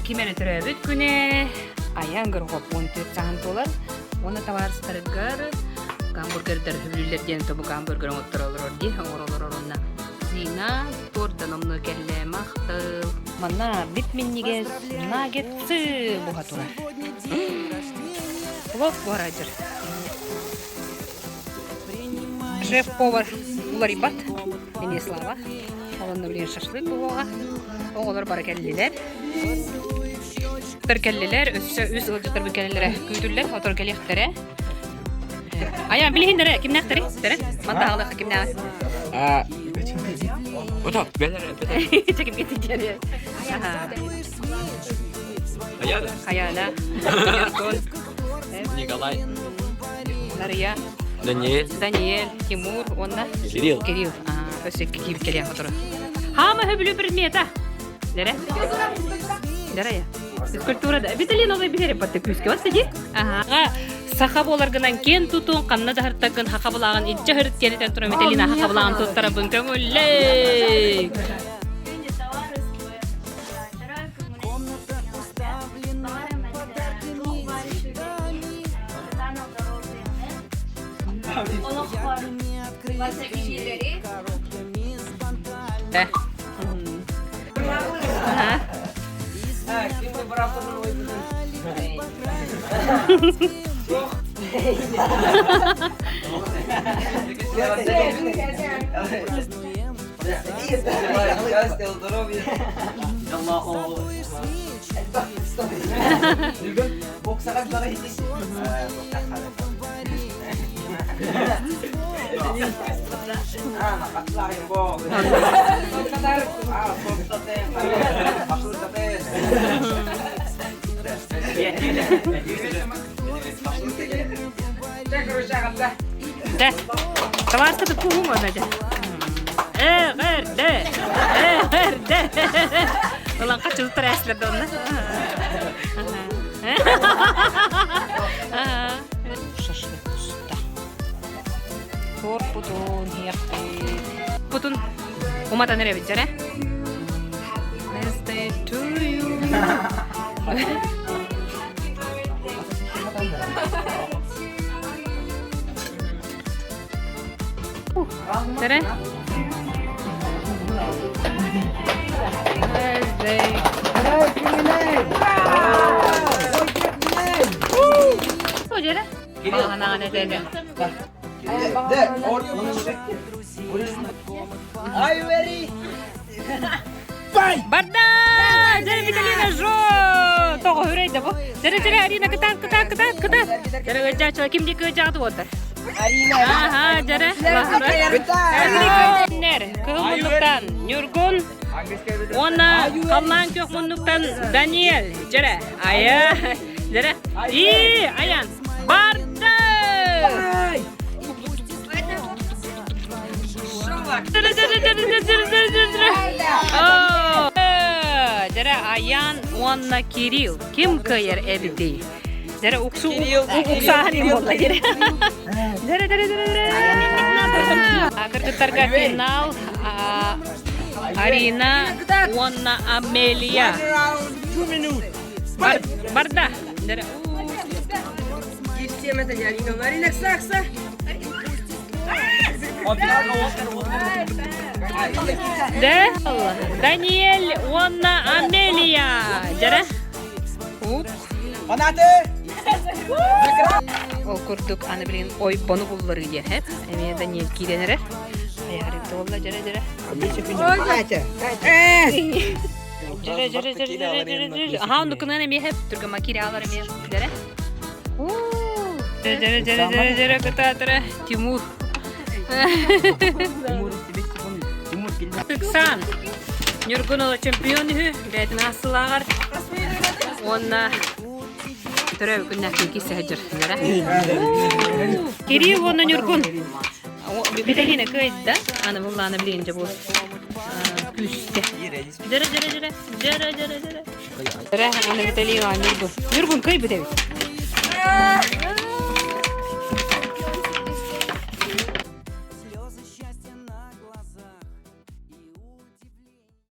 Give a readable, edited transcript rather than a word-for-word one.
ким эрэ төрөөбүт күнэ Айан Горохов 14 сааһын туолар уонна табаарыстарыгар гамбургердар үбүлүүллэр диэн тобу гамбургер оҥотторо олорор дии оҥоро олорор уонна Зина торда номнуо кэллэ махтал манна бит минньигэс наггетсы буһа турар плов буһарадыр Шеф-повар уларыйбат эмиэ Слава. Онно билигин шашлык буһуоҕа. Оҕолор бары кэллилэр. Тар кэллилэр, өссө үс ыалдьыттарбыт кэлэллэрэ күүтүллэр, отор кэлиэхтэрэ. Айа, билиһиннэрэ, кимнээхтэри? Тэре, мантаалыахха кимнээҕи? Ото, бэлэр, бэлэр. Чеким кетиджери. Аяна. Аяна. Антон. Николай. Нария. Даниэль. Даниэль, Тимур уонна Кирилл. Кирилл. Өссө киир кэлиэх отуру. Хаама хөбүлүү предмета. Дэрэ. Дэрэ я. Физкультура да. Виталий новый билери батты күүскэ бас ди. Ага. Саха буоларгынан киэн тутун, ханна да хартагын хаха булааҕын илдьэ хырыт киэнитэн туран Виталина хаха булааҕын туттарабын көҥүллэй. Дэ. Табаарыска туппуһуҥ онно дьэ. Эҕэрдэ! Эҕэрдэ! Ылаҥха чылтар ээслэр да онно. Шашлык туста. Торпутун иэхпит. Путун уматан эрэбит дьэрэ. Birthday to you. Дьэрэ. Birthday. О, дьэрэ. Балаҕанаҕын этэ Are you ready? Барда! Дьэрэ Виталина жо! Тоҕо үрейді бу. Дьэрэ дьэрэ Арина кытаат кытаат кытаат кытаат. Дьэрэ ыдьааччыла ким диэки ыдьаҕыт уотар. Аха, дьэрэ. Нер, кыһыл муннуктан Ньургун уонна халлаан күөх муннуктан Даниэль. Дьэрэ. Айа. Дьэрэ. И, Аян. Барда! Дьэрэ Аян уонна Кирилл ким кыайар эбитий? Дьэрэ уксу уксааһын им буолла дьэрэ. Дьэрэ дьэрэ дьэрэ дьэрэ. Кыргыттарга финал Арина уонна Амелия. Барда. Дьэрэ. Дэ, Даниэль уонна Амелия. Дьэрэ. Ол курдук аны билигин ойбону булларыы диэн һэп. Эмиэ Даниэль киирэн эрэр. Айаарык буолла дьэрэ дьэрэ. Дьэрэ дьэрэ дьэрэ дьэрэ дьэрэ дьэрэ. Аха оннукунан эмиэ һэп. Түргэн киирэ эмиэ. Дьэрэ. Дьэрэ дьэрэ дьэрэ дьэрэ кытаатыра Тимур. Ыксаан. Ньургун ола чемпион үһү бэйэтин ассылааҕар уонна төрөөбүт күннээх киһи сыһдьыр. Кирилл уонна Ньургун. Виталина кыайда. Аны буллаана билигин дьэ бу күүскэ. Дьэрэ дьэрэ дьэрэ дьэрэ дьэрэ дьэрэ. Дьэрэ аны Виталий Ньургун. Ньургун кыайбыт эбит.